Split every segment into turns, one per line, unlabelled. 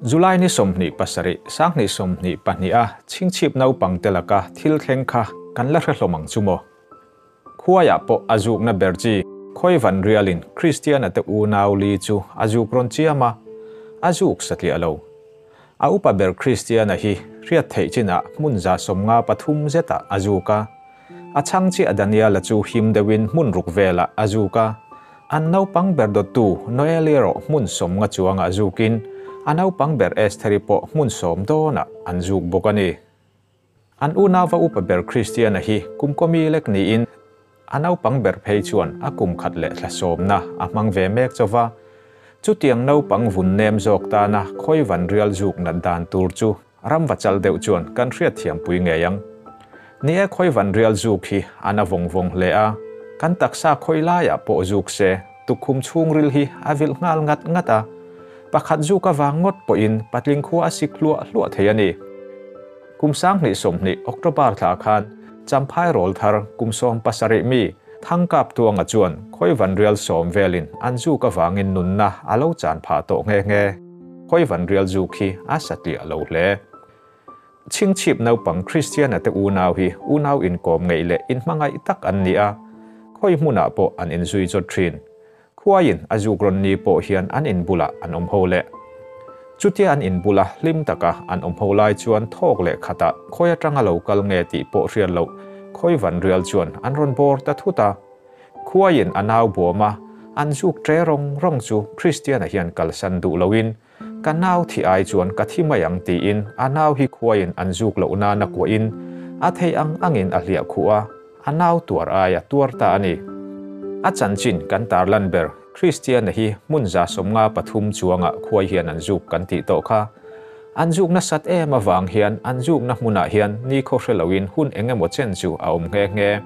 July ni 27, 2022 a Chhingchhip naupang te laka thil thleng kha kan la hre hlawm ang chu maw? Khuaiah pawh a zukna ber chi Khawivan rialin Kristiana te unau li chu a zuk rawn chiam a, a zuk satliah lo. A upa ber Kristiana hi hriat theih chinah hmun 53 zetah a zuk a. A chhang chiah Daniela chu him deuhin hmun ruk velah a zuk a. An naupang ber dawttu Noeli erawh hmun 50 chuangah zukin a naupang ber Estheri pawh hmun 10 dawnah an zuk bawk a ni. An unauva upa ber Kristiana hi kum kawmi lek niin a naupang ber phei chuan a kum khat leh thla sawmna a hmang ve mek chauva. Chutiang naupang vun nem zawk tana khawivan rial zuk nat dan tur chu ram va chal deuh chuan kan hriat thiam pui ngei ang. Ni e khawivan rial zuk hi a na vawng vawng hle a, kan taksa khawi laiah pawh zuk se tukkhum chhungril hi a vilh nghal ngat ngat a, pakhat zuk avang ngawt pawhin patling khua a sik hluah hluah thei a ni. Kum 2020 October thla khan Champhai rawl thar kum 17 mi Thangkap Tuanga chuan khawivan rial 10 velin an zuk avangin nunna a lo chan phah tawh nghe nghe. Khawivan rial zuk hi a satliah lo hle. Chhingchhip naupang Kristiana te unau hi unau inkawm ngeih leh inhmangaih tak an ni a, khawi hmunah pawh an inzui chawt thin. Khuaiin a zuk rawn ni pawh hian an inbulah an awm ho leh. Chutia an inbula hlim taka an awm ho lai chuan thawk leh khatah khawi atanga lo kal nge tih pawh hriat loh khawivan rial chuan an rawn bawr ta thut a. Khuaiin a nau bawm a, an zuk tre rawng rawng chu Kristiana hian kalsan duh loin ka nau thi ai chuan ka thi mai ang tiin a nau hi khuaiin an zuk loh nana kuahin a thei ang angin a hliah khuh a, a nau tuar ai a tuar ta a ni. A chanchin kan tarlan ber Kristiana hi hmun 53 chuangah khuai hian an zuk kan tih tawh kha. An zuk nasat em avang hian an zukna hmunah hian ni khaw hre loin hun engemaw chen chu a awm nghe nghe.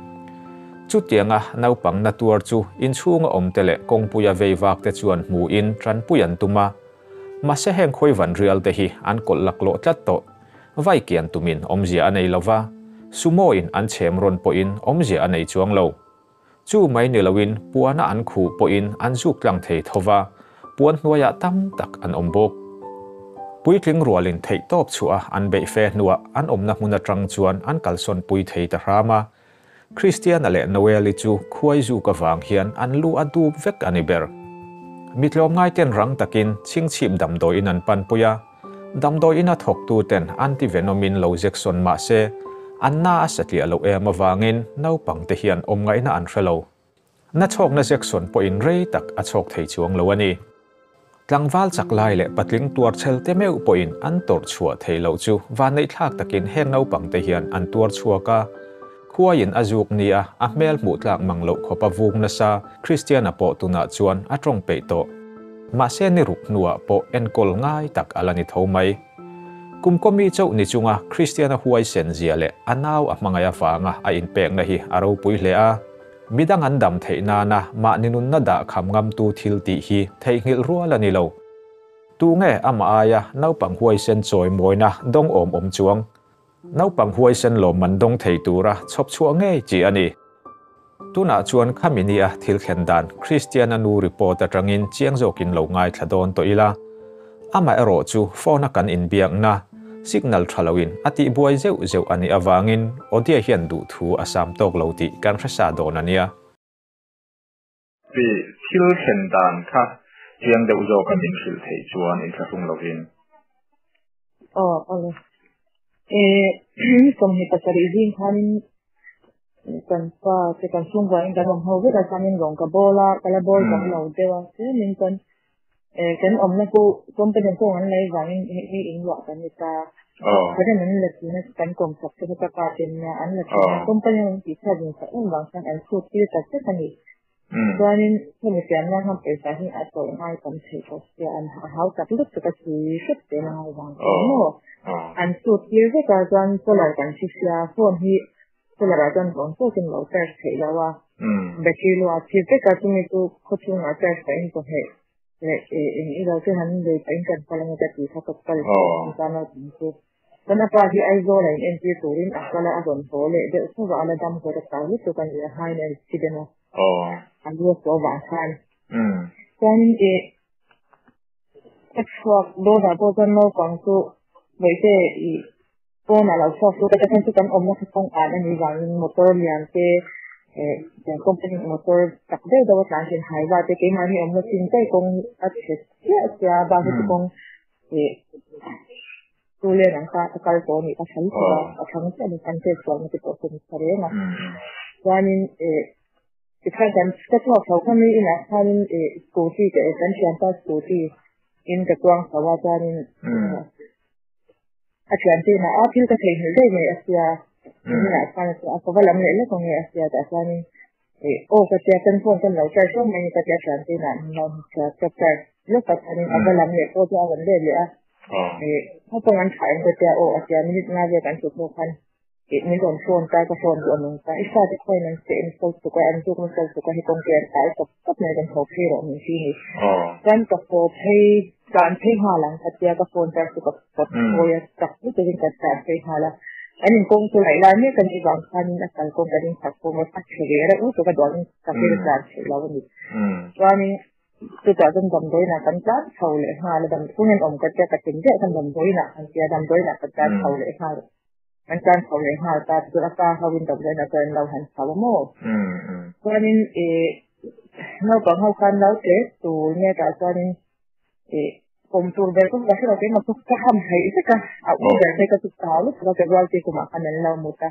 Chutianga naupang na tuar chu inchhunga awm te leh kawngpuia veivak te chuan hmuin tanpui an tum a. Mahse heng khawivan rial te hi an kawlh laklawh tlat tawh. Vai kian tumin awmzia a nei lova, sumo in an chhem rawn pawhin awmzia a nei chuang lo. Chu mai ni loin puana an khuh pawhin an zuk tlang thei thova, puan hnuaiah tam tak an awm bawk. Puitling rualin theih tawp chhuah an beih fe hnuah an awmna hmun atang chuan an kalsawn pui thei ta hram a. Kristiana leh Noeli chu khuai zuk avang hian an lu a dup vek a ni ber. Mitlawm ngai ten rang takin Chhingchhip damdawiin an pan pui a, damdawiin a thawktu ten anti-venomin lo zek sawn mah se an na a satliah loh em avangin naupang te hian awm ngaihna an hre lo. Na chhawkna zek sawn pawhin rei tak a chhawk thei chuang lo a ni. Tlangval chak lai leh patling tuar chhel te meuh pawhin an tawrh chhuah thei loh chu vanneih thlak takin heng naupang te hian an tuar chhuak a. Khuaiin a zuk ni a, a hmel hmuh tlak mang loh khawp a vung nasa Kristiana pawh tunah chuan a tawng peih tawh. Mahse ni ruk hnuah pawh enkawl ngai tak a la ni tho mai. Kum kawmi chauh ni chunga Kristiana huai sen zia leh a nau a hmangaih avanga a inpekna hi a ropui hle a. Midang an dam theih nana mahni nunna dah kham ngamtu thil tih hi theihnghilh rual a ni lo. Tu nge ama aia naupang huai sen chawi mawina dawng awm awm chuang. Naupang huai sen lawm man dawng thei tura chhawp chhuah ngei chi a ni. Tunah chuan khami ni a thil thlen dan Kristiana nu report atangin chiang zawkin lo ngai thla dawn tawh ila. Ama erawh chu phone a kan inbiakna signal tha loin a tih buai zeuh zeuh a nih avangin audio hian duh thu a sam tawk lo tih kan hre sa dawn a nia.
Pi thil thlen dan kha chiang deuh zawk a min hrilh theih chuan inthlahrung lovin.
Aw, awle. 27 zing khanin kan pa te kan chhungkua in kan awm ho vek a chuanin rawng ka bawl a, ka la bawl zawk lo deuh a, tlemin kan kan awmna chu company kawng an lei vangin hei in luah kan ni ta. Karen an la thin a, kan kawm chak te kha ka pa te nia an la thin a, company an tih chhiat zin sak em vang khan an chhut tir ta vek a ni. Chuanin hemi pian nan khan pawisa hi a tawrh ngai tam theih tawh sia, an hau tak lutuk a chhui hrep te na ngai vang chuan maw. An chhut tir vek a, chuan solar kan hre sia, phone hi solar ah chuan vawng tawkin lo charge theih lo a, battery lu a thi vek a, chumi chu khaw chhungah charge pahin chawhmeh leh eng ilo te han lei pahin kan kal ange ka tih kha ka kal tan a tin chu. Chuan a pa hi Aizawl a in entir turin a kal a, a rawn haw leh deuh theuh a, a la dam kawt a chau lutuk a ni, a hmain a accident a, a lu a saw vang khan. Chuanin Ka chhuak dawnah pawh chuan naupang chu Bawihte i pawnah lo chhuak chu ka ta chu kan awmna kha kawng an anih vangin motor lian te eh company motor tak deuh deuh a tlan thin highway te keimahni awmna chin daih kawng a chhe chiah chiah a bak hi chu kawng eh chu len ang kha a kal tawh a nih ka hre lutuk a a thang chiah a ni kan chet chuan te pawh chu ni tha reng a chuanin eh tikhan kan ka chhuak chho kha mi inah khanin eh scooty ka kan thianpa scooty in ka chuang chho a chuanin a thiante inah a thil ka theihnghilh daih mai a sia inah khan a ka va lam leh lawk ang e a sia tah chuanin eh aw ka tia kan phone kan lo charge hlawm mai ni ka tia thiante inah an lo ka charge lawk a chuanin a va lam leh pawh chu a rawn let leh a eh naupang an thah em ka tia aw a tia minute nga vel kan thut hnu khan eh min rawn phone ta ka phone duh a nung ta i fate khawiin an seh in so tuk a an zuk na so tuk a hi kawngte an tai tawp tawp mai kan haw phei rawh min ti ni chuan ka haw phei tlan phei nghal ang ka tia ka phone charge chu ka pawt phawi a tak lutukin ka tlan phei nghal a an inkawng chu laih lai mek a nih vang khanin a kalkawng ka ding chak fum a a chhe ve reuh lutuk a duangin ka hre tlan theih lo a ni chuanin chutah chuan damdawiinah kan tlan chho leh nghal a damchhungin awm ka tia ka tin daih khan damdawiinah kan tia damdawiinah ka tlan chho leh nghal An tan chho leh nghal ta chu a pa ho in damdawiinah chuan an lo han chho a maw? Chuanin ih naupang ho khan lo tle tur nge tah chuanin ih kawm tur ber pawh ka hre lo keimah chu ka ham theih vek a, a u ber phei ka chu chau lutuk a february te kumah khan an lo mut a.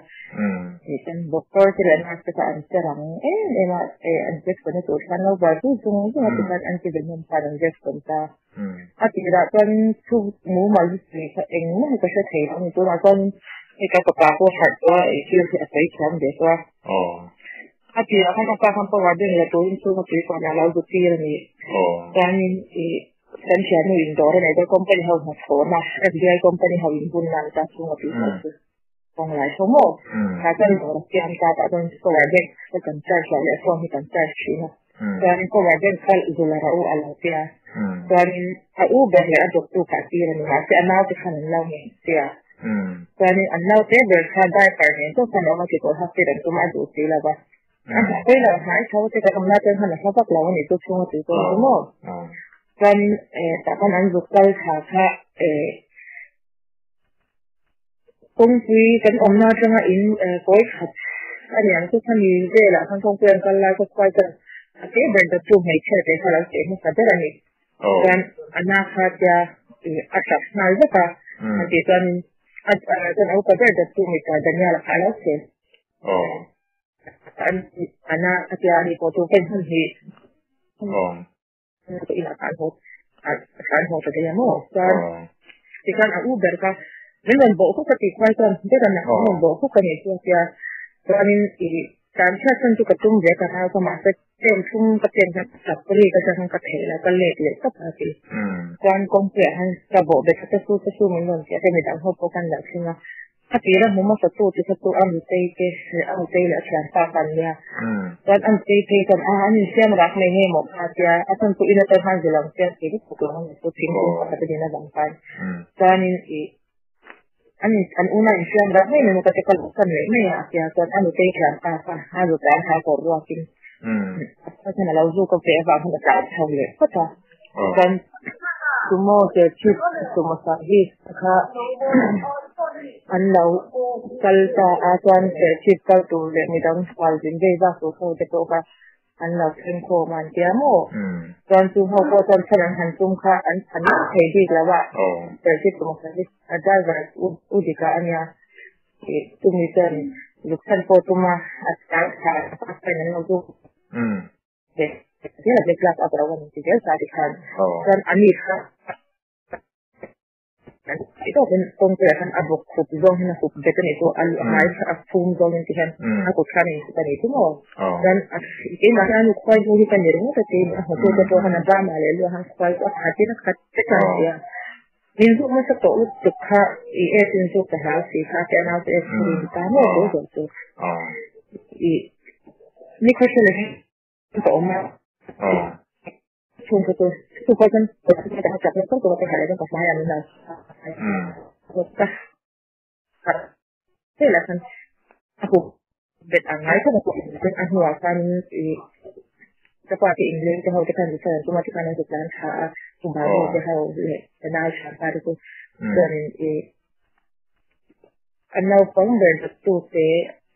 Ih chuan doctor te leh nurse te kha an che rang em em a, ih an injection na tur khan lo buaipui zung zung a tikhan antivenom khan an injection ta. A tirah chuan thu mumal hi sawi kha engmah hi ka hre thei lo a ni. Tunah chuan hei ka fapa pawh harh tawh a, ei thil hi a sawi thiam ve tawh a. A tirah khan a pa khan power bank la turin chhunga tui kuanah a lo zu tir a ni. Chuanin ih kan thiannu indawr a nei dawn company ho hnathawhna SBI company ho inbunna a ni ta chhunga tui kuan chu. Kawng lai tho maw? Tah chuan dawr a siam ta, tah chuan power bank te kan charge loh leh phone hi kan charge thin a. Chuanin power bank kha zul a ra u a lo tia. Chuanin a u ber leh a dawttu kha a tir a ni mahse a naute khan an lo ngei sia. Chuanin an naute ber kha diaper nen chauh khan a awm a kekawr hak tir an tum a, a duh si lo va. A hnah lo hnai tho te kan awm lai chuan khan a hla vak lo a nih chu chhung a tui dawn chu maw? Chuanin tah khan an zuk kal thla kha Kawngpui kan awmna atanga in kawi khat a ni ang chu khami velah khan kawngpui an kal lai khaw khuai chuan a teh ber ta chu hmeichhia te kha lo teh hmasa ber a ni. Chuan a na kha tia a tap nghal vek a, an tih chuan chuan a upa ber ta chu mipa Daniel-a kha a lo sel. A na kha tia a ni pawh chu pen hmun hnih. Inah khan haw khan haw ta daih a maw chuan tikhan a u ber kha min rawn bawh huk a tih khuai chuan ber a min rawn bawh huk a nih chu a tia chuanin ih tan chhiat chhan chu ka tum ve ka nau kha mahse pen thum ka pen khan ka tap ri ka hria khan ka theih lo ka let leh tawp a ti chuan kawngpuiah khan ka bawh bet a te su te su min rawn ti a te midang ho pawh khan lo thleng a. A tira hmu hmasa tu te kha chu a nutei te leh a nutei leh a thianpa kha an nia. Chuan a nutei phei chuan a an insiam rak mai nge maw kha a tia, a chhan chu in atang khan zil ang che a ti vek bawk lo a ni chu thingkung pakhat a din avang khan. Chuanin ih an in an una insiam rak mai mai maw ka ti ka luhsan leh mai a a tia, chuan a nutei thianpa kha a zut an ha kawr ruakin a khan a lo zuk a ve avang khan a tlan chho leh phawt a. Chuan sumo serchhip sumo service kha an lo kal ta a chuan serchhip kal tur leh midang khual zin vei vak tur ho te pawh kha an lo thleng khawm a an tia maw chuan chu ho pawh chuan chhan an han tum kha an chhan thei bik lo a serchhip sumo service a driver u dikah a nia chumi chuan zuk chhan pawh tum a a tlai thla a an lo zuk. Ka awm a. Chhung ka chu chu pawh chuan ka chak na tawk tawk a ka harh ka hmai ah min lo ka harh vel ah khan a hup bet ang ngai khawp a a hnuah khan ih Ka pa te inleng te ho te khan zuk an tum a tikhan an zuk tlan tha a, Pu Babu te ho leh ka nau thian pa te chu chuanin i a naupang ber dawttu te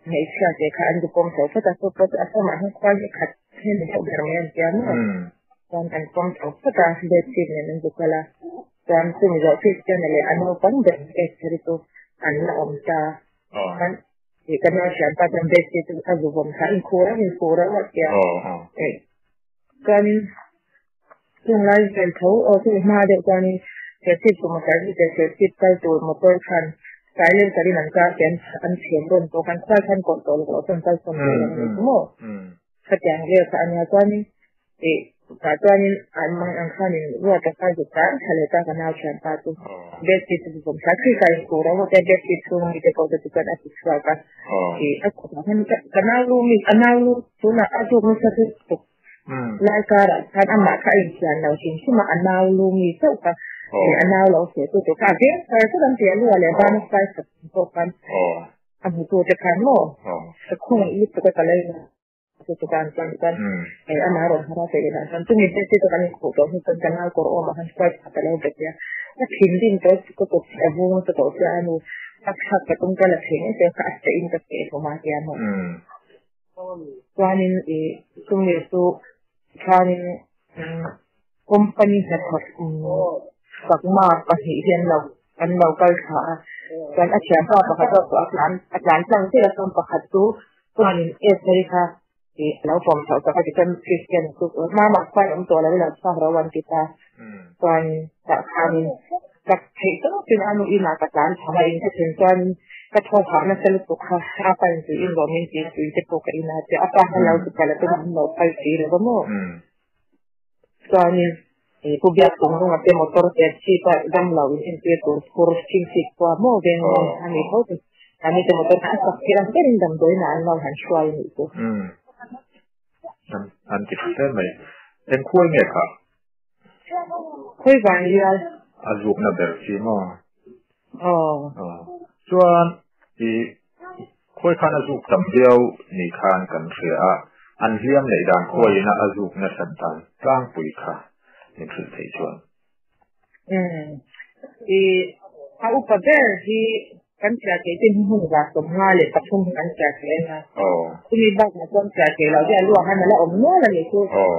hmeichhia te kha an zu pawm chho phawt a, chu pawh chu a form ah hian khual hi khat hi ni deuh ber mai an tia maw? Chuan an pawm chho phawt a, bed sheet nen an zu kal a, chuan chumi zawh Christiana leh a naupang ber Esther-i chu an la awm ta. Chuan Tih ka nau thian pa chuan bed sheet chu a zu vawm thla a, inkhur a inkhur a ngawt tia. Chuanin chung lai vel tho aw chumi hma deuh chuanin Serchhip chu motor hi che Serchhip kal tur motor khan silent takin an kar te an chhem rawn tawh khan khuai khan kawlh tawh loh chuan kal sawn tawh lo a ni chu maw. Khatiang vel kha a nia chuanin Tih tah chuanin an mang ang khanin ruata kha zuk ta tha leh ta ka nau thianpa chu bed sheet chu vawm thla thli ka inkhur a hawte bed sheet chhung mi te pawh te chu chuan a ti chhuak a tih a kutah khan ka nau lu mi a nau lu tunah a zuk nasa chu tuk lai karah khan amah kha a inthian lo hrim hrim a a nau lu mi chauh kha a nau lo feh tu tur kha a veng thar thar an ti a lu ah leh bana sai khat pawh khan a hmutu te khan maw ka khawngaih lutuk a ka laina. Chu chu kan chuan chuan eh amah rawn hmang a theih lah chuan chumi te chu kan inkhuh tawh hnu chuan kan nau kawr awmah khan squat khat a lo bet a, a thinrim tawh chu ka kut a vung nasa tawh sia a nu a thlak ka tum ka la thei mai sia kha a seh in ka seh hlawm a tia maw. Chuanin ih chumi chu chuanin company hnathawk Chakma pahnih hi an lo an lo kal thla a, chuan a thianpa pakhat zawk pawh a tlan a tlan tlang chiah a chuan pakhat chu chuanin Estheri kha ih a lo pawm chhoh tak a tichuan Christian chu hmamah khuan awm tawh lo ila chhuak ro an ti ta chuan tah khanin chak theih tawpin a nu inah ka tlan chho a in ka thlen chuan ka thaw hah nasa lutuk kha a pa in tui in rawh min ti tui te pawh ka in a tia a pa kha lo chu kal a tum an lo phal si lo va maw. Chuanin ih Pu Biakpung hnungah te motor te an chhip a, dam lo in entir tur phur chhingchhip khua maw veng awm a ni tho te. Mahni te motor kha a chak thei ang berin damdawiinah an lo han hruai a nih chu.
Umm. An an ti hle mai. Eng khuai nge kha?
Khawi vang rial.
A zukna ber khi maw?
Aw.
Aw. Chuan ih Khawi khan a zuk tam viau ni khan kan hria a, an hliam neih dan khawiin a zuk nasat dan tlangpui kha min hrilh theih chuan.
Umm. I a upa ber hi kan chhiar theih chin hi hun za 53 hi kan chhiar thei a nia.
Aw.
Chumi bakah chuan chhiar theih loh hi a luah han a la awm nual a nih chu.
Aw.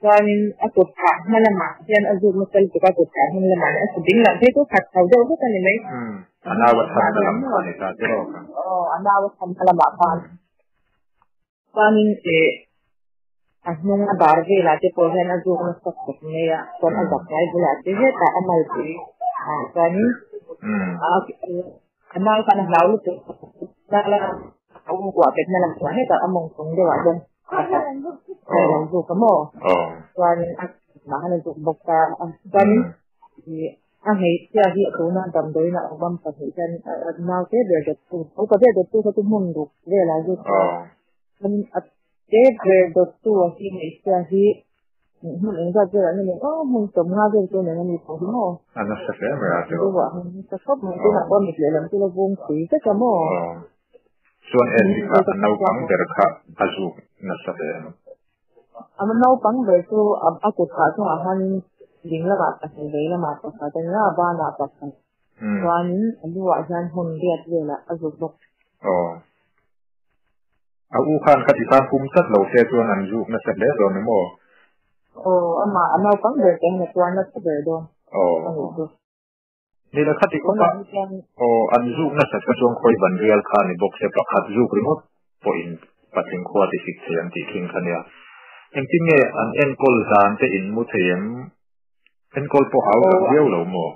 Chuanin a kut phah hma lamah hian a zuk nasa lutuk a, kut phah hnung lamah nih a su ding loh phei chu khat chho deuh vek a ni mai.
Umm, a nau a chhan na lam kha a ni ta che rawk ang.
Aw, a nau a chhan na lamah khan. Chuanin eh a hnung a bar velah te pawh hian a zuk nasa khawp mai a, chuan a zak ngai bulah te hetah a malpui ah chuanin a nau khan a hlau lutuk a u kuah petna lam chuan hetah a mawng chung deuhah chuan a lo zuk a maw chuanin a mah khan a zuk bawk a chuanin a hmeichhia hi tuna damdawiin a awm pahnih hian naute ber dawttu upa ber dawttu kha chu hmun ruk velah a zuk a chuanin a te ber dawttu a hi hmeichhia hi hmun engzat velah nge ni aw hmun 50 vel chu nen a ni tawh hi maw
a nasa hle mai a
tiraw nasa khawp mai tunah pawh mit lehlam chu la vung pui vek a maw
Chuan en hi kha a naupang ber kha a zuk nasa hle ang.
A naupang ber chu a kut phah chungah khanin ding lamah pahnih vei lamah pakhat a nia, a banah pakhat. Chuanin a luah hian hmun riat velah a zuk bawk.
Aw. A u khan kha ti khan pum tlat lo se chuan an zuk nasa hle dawn ni maw?
Aw, amah a naupang ber te hian a tuar nasa ber dawn.
Aw.
A nih chu.
Ni la khati khawp a, aw an zuk nasat kha chuan khawi ban rial kha a ni bawk se pakhat zuk ringawt pawhin patling khua ti sik thei an tih thin kha nia. Engtin nge an enkawl zan te in mu thei em? Enkawl pawh hau tak viau lo maw?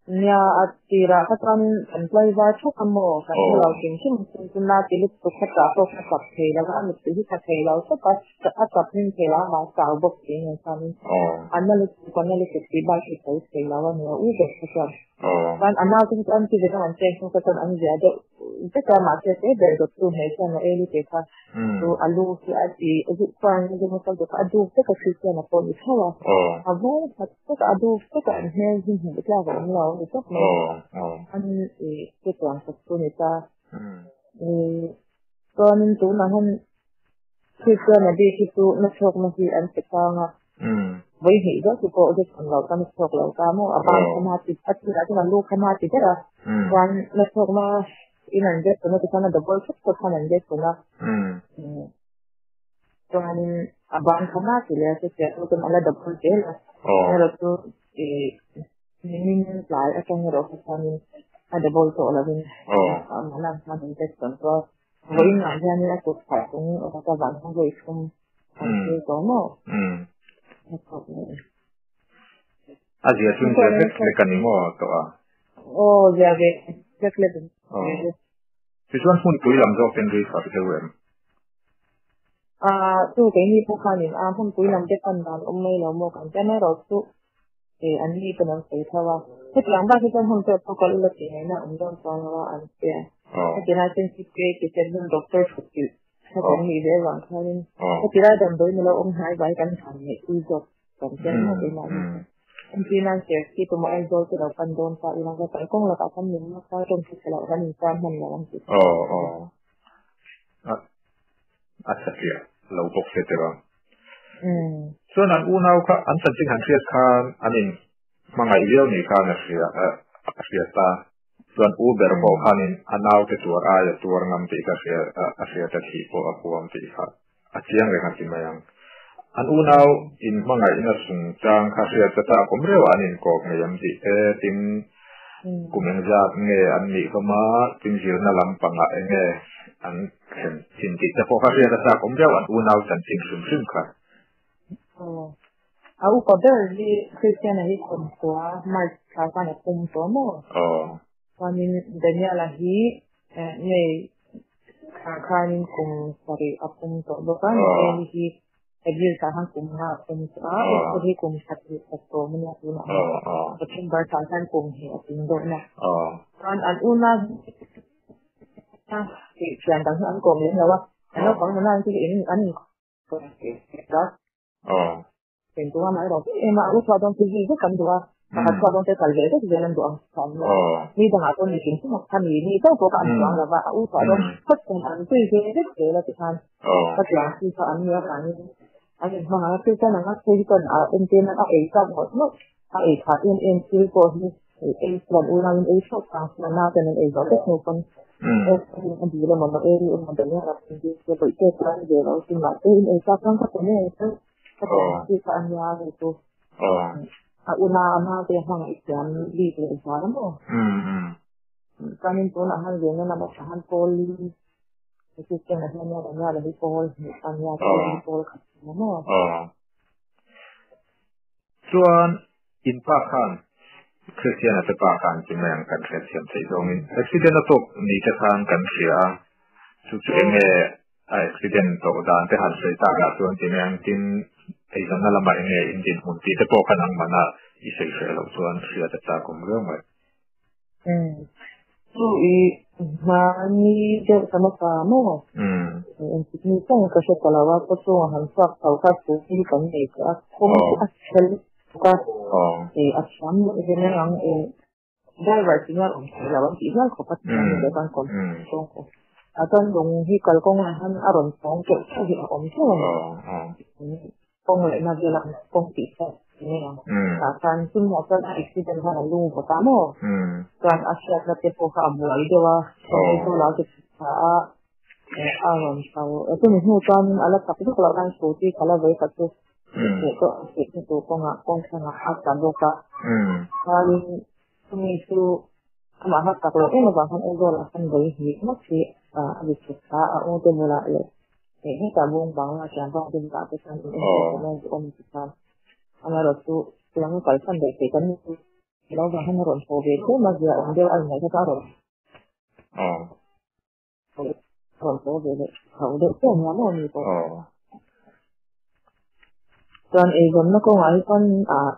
Nia, a tirah kha chuan kan tlai var thak a maw? Kan hmu lo hrim hrim a chu na ti lutuk kha chah pawh kha chak thei lo a, a mittui hi tha thei lo tawp a, a chak hlim thei lo a, mahse chau bawk si nen chuanin a na lutuk a na lutuk tih bak hi sawi thei lo a ni a, u ber kha chuan. Chuan a naute hi chu an ti ve dang an cheng hnu kha chuan an zia deuh vek a, mahse te ber dawttu hmeichhia na eli te kha chu a lu hi a ti zuk chuan a zuk nasa lutuk a, a duk vek a Christian a pawh ni tho a, a vawng khat vek a, a duk vek a an hmel hi hmuh tlak a awm lo a ni tawp mai. An i chutiang khat chu ni ta. Chuanin tunah hian Kristian a bik hi chu na chhawkna hi an pe tlang a. Vawi hnih zauh chu pawh zet lo ta na chhawk lo ta maw? A ban kha ma ti a tirah chuan a lu kha ma ti ber a. Chuan na chhawkna in an zet tawn a tichuan a double thawt thawt khan an zet tawn a. Chuanin a ban kha ma ti leh a chutiang chu chuan a la double zel a. Erawh chu ih nimin tlai atang erawh kha chuanin a double tawh lovin a mahna khan an zet tawn tawh a. Vawiin ah hianin a kut phah chung rawta van hmang vawi thum an thlir tawh maw?
A zia chu zia vek vek a ni maw tawh a?
Aw zia ve vek vek.
Tichuan hmunpui lam zawk ten rui fak deuh em?
Ah chu keini pawh khanin a hmunpui lam te pan dan awm mai lo maw kan tia mai rawh chu eh an ni pawn an sawi tho a. Hetiang bak hi chuan hun pek pawh kal ula tih ngaihna awm dawn chuang lo a an tia. Heti lai chuan CPA ti ten hun doctor thut kilh kha kan nih ve avang khanin heti lai damdawi ni lo awm hnai vai kan han neih pui zawk kan tia maw keimah ni chuan. Engtin nan ser khi tumah Aizawl te lo pan dawn ta ila ka kalkawng lakah khan min nasa tawng hre loh kan insan hman lo ang tih.
Aw aw. A satliah lo bawk se tiraw. Chuan an unau kha an chanchin han hriat khan an in hmangaih viau ni khan a hria a hria ta. Chuan u ber pawh khanin a naute tuar aia tuar ngam tih kha hria a hriat a thih pawh a huam tih kha a chiang reng a ti mai ang. An unau in hmangaihna chungchang kha hriat ta tak awm reuh a an inkawp ngei ang tih te tin kum engzat nge an nih hlawm a, tin zirna lampangah enge an thlen thin tih te pawh kha hriat a chak awm reuh an unau chanchin hrim hrim kha.
Aw. A upa ber hi Christian-a hi kawmkua March thla khan a pum tawh maw?
Aw.
Chuanin Daniel-a hi May thla khanin kum sarih a pum tawh bawk a, Noel-i hi April thla khan kum nga a pum tawh a, Esther hi kum khat leh khat tawm a nia tunah hian September thla khan kum hnih a tling dawn a. Chuan an unau hi thian dang hi an kawm lem lo a, an naupang nula an chu in an inkawm a. Engtu a mai rawh em a, u chhuah dawn chu zui vek kan duh a, pakhat chhuah dawn te kal ve vek zel an duh ang kha an nia. Ni dangah pawh ni kim hrim a, khami ni chauh pawh kha an chuang lo va, a u chhuah dawn phawt chuan an zui ve vek zel a ti khan ka tiang chi kha an nia vangin an inhmang ang a, thil chuan anga phei hi chuan a entir nan a ei chak ngawt ngawt, a ei tha em em thil pawh hi ei chuan unauin ei theuh chang chuan nauten an ei zawh vek hnu pawn a dil emaw Noeli emaw Daniela pawn dil se bawihte chuan ve lo sin mahse in ei chak chuan ka pe ngei ang. Ka tawng chi kha a nia hei chu. A una a naute hmangaih thiam bik leh zual a maw? Chuanin tunah han zirna lamah tha han pawl assistant ah hian nia Daniel-a hi pawl hnih a nia pawl hi pawl khat a nia maw?
Chuan in pa khan Christian-a te pa khan chu mai ang kan hriatthiam theih zawngin accident a tawk ni te khan kan hria a, chu chu enge A accident tawh dan te han sawi tak ah chuan ti mai ang tin eizawnna lamah enge in dinhmun tih te pawh khan ang mana i sawi hreh loh chuan hriat a chak awm riau mai.
Umm chu i hmani deuh ta hmasa maw?
Umm.
Engtik ni chang ka hre ta lo a, khaw chungah han chhuak chho kha chu hi kan nei tawh a, kawng chu a chhel tuk a, a thiam loh zel ang e. Driver chu hian awm thei lo an tih hial khawp a thiam ni leh kan kawm chhung kawm. A chuan lung hi kalkawng ah hian a rawn tawng keuh keuh hi a awm theuh a ni. Kawng lehna vela kawng tih pawh ni mai ang. Tah chuan chumi ah chuan a accident khan a lung vawt a maw? Chuan a hriatna te pawh kha a buai deuh a, Aizawl ah a ti tha a, a rawn chho. Chumi hnu chuanin a la chak vak loh nan scooty kha la vei khat chu Hmuh pawh a theih na tur kawngah kawngthlangah a tla bawk a. Chuanin chumi chu amah hma tak loh em avang khan Aizawl-ah khan vawi hnih ngawt hi a ri chhuk ta a, u te bulah leh hetah bung bangla thianpa te bulah te chuan in enkawl tawh mai duh awm ti khan amaherawhchu tiang kalsan daih theih kan ni lo vang khan a rawn haw ve tlem a, zia awm deuh a inngaihthlak kha a rawn Rawn haw ve leh tho deuh chiah nia maw ni pawh. Chuan eizawnna kawngah hi chuan ah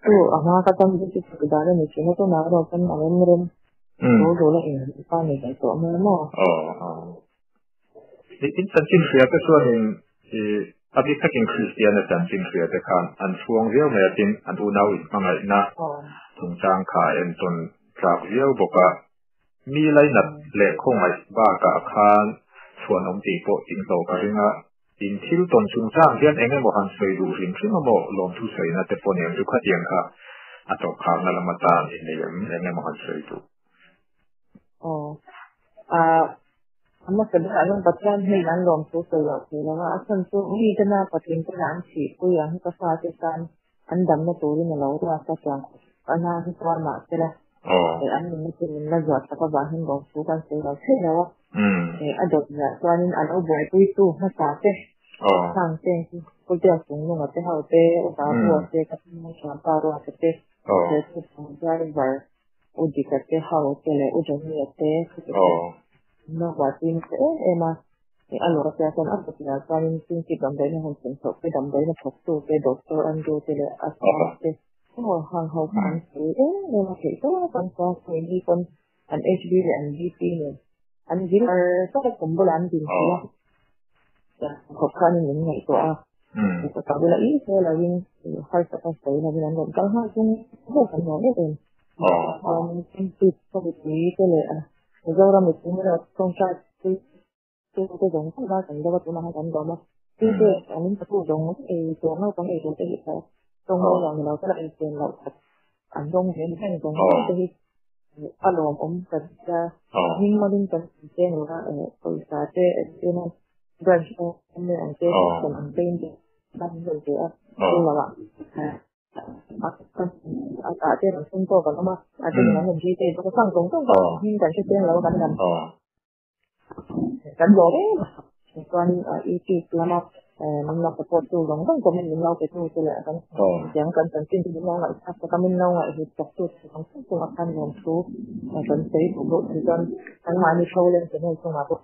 chu a hma ka chuan duty thawk dan a ni thin a, tunah erawh chuan a rem rem tul tul a inhmuh kha a ni daih tawh mai maw.
In chanchin hria te chuanin a bik takin Kristiana chanchin hria te khan an chhuang viau mai a, tin an unau inhmangaihna chungchang kha a entawn tlak viau bawk a. Mi lainat leh khawngaih bakah khan chhuanawm tih pawh in hlawh ka ring a, In thil tawn chungchang hian eng emaw han sawi duh hrim hrim a maw? Lawmthu sawina te pawh nen chu khatiang kha a tawp kharna lam atan i nei em? Eng emaw han sawi duh?
Aw. Ah, a hmasa berah chuan Pathian hnen an lawmthu sawi loh thei lo a, a chhan chu mi tena patling tena an thihpui ang hi ka fate tan an damna turin a lo ruat a chuang khawp a na hi chuan mahsela an nunna chu min la zuah tak avangin lawmthu kan sawi lo thei lo a. A dawt zah chuanin a lo buaipuitu hmasa te hang te chu Pu Biakchungnunga te ho te, U Babua te, ka pu Thianpa Ruata te, Driver U Dika te ho te leh U Johnny-a te khati te an lo buaipui nasa em em a. A lawr atia chuan a kutah chuanin Chingchip damdawiina hun chhunchhoh te, damdawiina thawktu te, Doctor Andrew te leh a staff te aw hang ho kha an sawi em em a theih tawp an chuan keini pawn an HB leh an BP nen an zir tak a kum bulah an din thei a, khawp khanin min ngaihtuah a, ka bulah i sawi loin harsa ka sawi loin an rawn kal nghal chung zawk an nuam em em. Chuanin Chingchip khawpui te leh Mizoram mipui hmela tawngtai pui tu te zawng zawng kha kan deuh a tunah khan kan dawm a tin te an in patu zawng ei tur naupang ei tur te hi kha tawng lo lang ni lo te lah inchen loh khat an dawng ve ni heng zawng zawng te hi a lawmawm kan tia hming malin kan incheng lo a pawisa te entirna branch awm leh ang te kan ang te in te kan rawn pe a chu lamah a te an sum tawk an awm a a te an rawn gpay bawk a khang zawng zawng kha hming kan hre chiang lo a kan lam Kan lawm em a, chuan YouTube lama min lo support tu zawng zawng comment min lo pe tu te leh kan tiang kan chanchin te min lo ngaihthlak tak a min lo ngaihhlut tak tu te zawng zawng chungah khan lawmthu kan sawi duh bawk si chuan kan mahni tho leng channel chungah pawh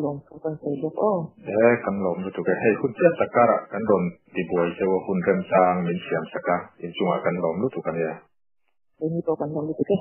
lawmthu kan sawi bawk aw.
E kan lawm lutuk e, hei hun chiat tak karah kan rawn tibuai cheu a hun remchang min siam sak a, inchungah kan lawm lutuk a nia.
Keini pawh kan lawm lutuk e.